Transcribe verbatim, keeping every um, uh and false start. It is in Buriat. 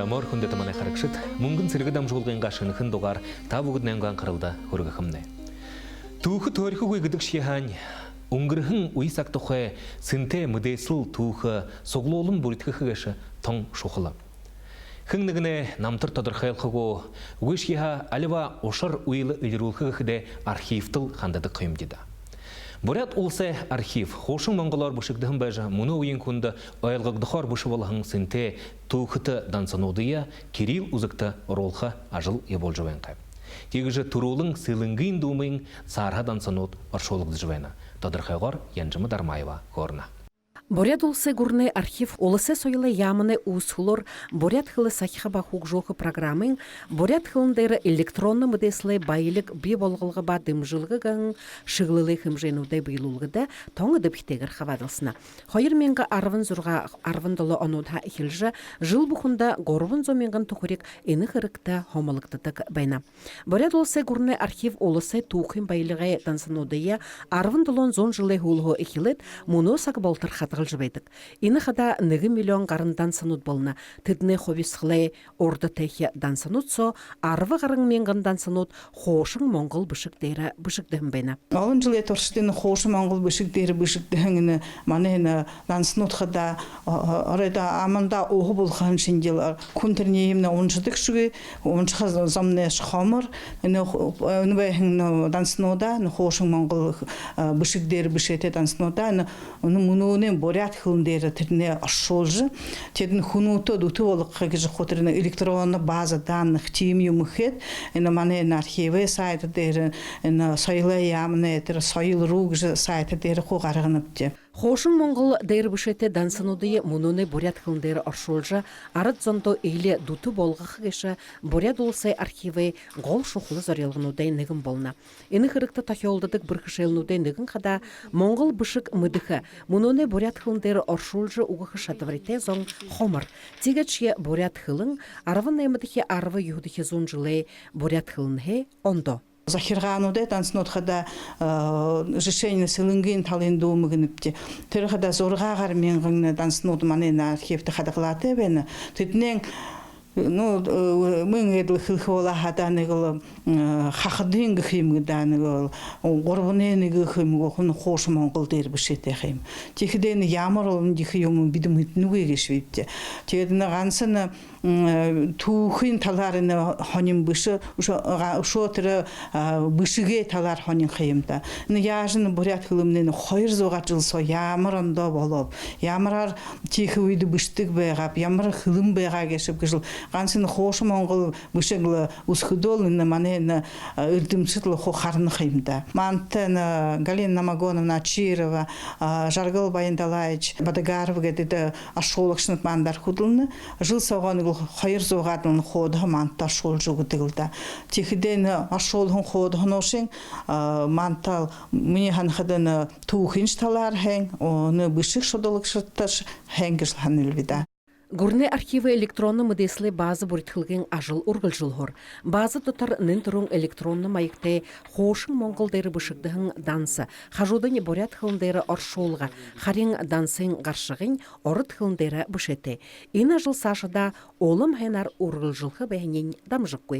Амар хүндэтэ манай харагшад, «Мүнгэн сэргэ» дамжуулгынгаа шэнэхэн дугаар та бүгэдэнэй анхаралда хүргэхэмнай. Түүхэ төөрихэгүй гэдэгшье һаань, үнгэрһэн үе саг тухай сэнтэй мэдээсэл түүхэ суглуулан бүридхэхэ гээшэ тон шухала. Хэн нэгэнэй намтар тодорхойлхо гү, үгышье һаа альва ушар үйлэ элирүүлхэ гэхэдээ, архивтал хандадаг юм даа. Буряад Уласай архив хуушан монголоор бэшэгдэһэн байжа, мүнөө үеын хүндэ ойлгогдохоор бэшэ болоһон сэнтэй түүхэтэ дансануудые кирилл үзэгтэ оруулха ажал ябуулжа байна ха юм. Тиигэжэ түрүүлэн Сэлэнгын дүүмын саарһа дансанууд оршуулагдажа байна. Тодорхойгоор Янжама Дармаева хөөрэнэ. Буряад Уласай гүрэнэй архив Уласай соёлой яаманай үүсхэлөөр буряад хэлэ сахиха ба хүгжөөхэ программын буряад хэлэн дээрэ электронно мэдээсэлэй баялиг бии болголго ба дэмжэлгэ гэһэн шэглэлэй хэмжээнүүдэй бэелүүлгэдэ тон эдэбхитэйгээр хабаадалсана. Хоёр мянга арбан зургаа, арбан долоо онуудһаа эхилжэ, жэл бүхэндэ гурбан зуун мянган түхэриг энэ хэрэгтэ һомологдодог байна. Буряад Уласай гүрэнэй архив уласай түүхын баялигай дансануудые арбан долоон зуун жэлэй һүүлһөө эхилээд, мүнөө саг болотор хадагалжа байдаг. Энэ хадаа нэгэн миллион гаран дансанууд болоно. Тэдэнэй хубисхалай урда тайхи дансанууд соо арбан гаран мянган дансанууд хуушан монгол бэшэг дээрэ бэшэгдэһэн байна. Олон жэлэй туршада энэ хуушан монгол бэшэг дээрэ бэшэгдэһэн энэ манай энэ дансанууд хадаа, о-, о-, оройдоо амандаа уһа булхаһан шэнги лэ, хүн тэрэниие уншадагшьегүй, уншаха зомнайшье хомор. Энэ ху-, энэ байһан, ну, дансануудаа, энэ хуушан монгол, э, бэшэг дээрэ бэшээтэй дансануудаа, энэ, энэ мүнөөнэй буряад хэлэн дээрэ тэрэниие оршуулжа, тэдэнь хүнүүдтэ дүтэ болгохо гэжэ хутарна, электронно база данных тиимэ юумэ хээд, энэ манай энэ архивай сайт дээрэ, энэ соёлой яаманай тэрэ «Соёл.ру» гэжэ сайт дээрэ хуу гарганабди. Хуушан монгол дээрэ бэшээтэй дансануудые мүнөөнэй буряад хэлэн дээрэ оршуулжа, арад зондоо эли дүтэ болгохо гээшэ Буряад Уласай архивай гол шухала зорилгонуудай нэгэн болоно. Энэ хэрэгтэ тохёолдодог бэрхэшээлнүүдэй нэгэн хадаа монгол бэшэг мэдэхэ, мүнөөнэй буряад хэлэн дээрэ оршуулжа үгэхэ шадабаритай зон хомор. Тиигээдшье буряад хэлэн арбан наймадахи, арбан юһэдэхи зуун жэлэй буряад хэлэнһээ ондоо. Захиргаануудай дансанууд хадаа, э, жэшээнь, Сэлэнгын талын дүүмэ гэнэбди. Тэрэ хадаа зургаа гаран мянган дансанууд манай энэ архивта хадагалаатай байна. Тэдэнэй, ну, э, мүн эдэл хэлэхэ болоо хадаа, нэгэл, э, хахадын гэхэ юм гү даа, нэгэл гурбанай нэгэ гэхэ юм гү, хүн хуушан монгол дээрэ бэшээтэй ха юм. Тиихэдээ энэ ямар олон ехэ юумэ бидэ мэдэнэгүй гээшэбибди. Тиигээд энэ гансал энэ, м, түүхын талаар энэ һонин бэшэ, үшөө, га-, үшөө тэрэ, а, бэшэгэй талаар һонин ха юм даа. Энэ яажа энэ буряад хэлэмнай энэ хоёр зуугаад жэл соо ямар ондоо болооб, ямараар тиихэ үедэ бэшэдэг байгааб, ямар хэлэн байгаа гээшэб гэжэл гансал энэ хуушан монгол бэшэг лэ үзэхэдөөл энэ манай энэ, а, эрдэмтэд лэ хуу харана ха юм даа. Манда энэ Галина Намагоновна Очирова, а, Жаргал Баяндалаевич Бадагаров гээд оршуулагшанар мандаар хүдэлнэ. Жэл соогоо нэгэл хоёр зуугаад лэ хуудаһа манда оршуулжа үгэдэг лэ даа. Тиихэдээ энэ оршуулһан хуудаһануудшни, а, манда, минии һанахада, энэ түүхыншье талаар һайн, о, энэ бэшэг шудалагшадташье һайн гэжэл һананаб даа. Гүрэнэй архивай электронно мэдээсэлэй база бүридхэлгын ажал үргэлжэлһөөр. База дотор нэн түрүүн электронно маягтай хуушан монгол дээрэ бэшэгдэһэн данса, хажуудань буряад хэлэн дээрэ оршуулга, харин дансын гаршагынь ород хэлэн дээрэ бэшээтэй. Энэ ажал саашадаа улам һайнаар үргэлжэлхэ байһаниинь дамжаггүй.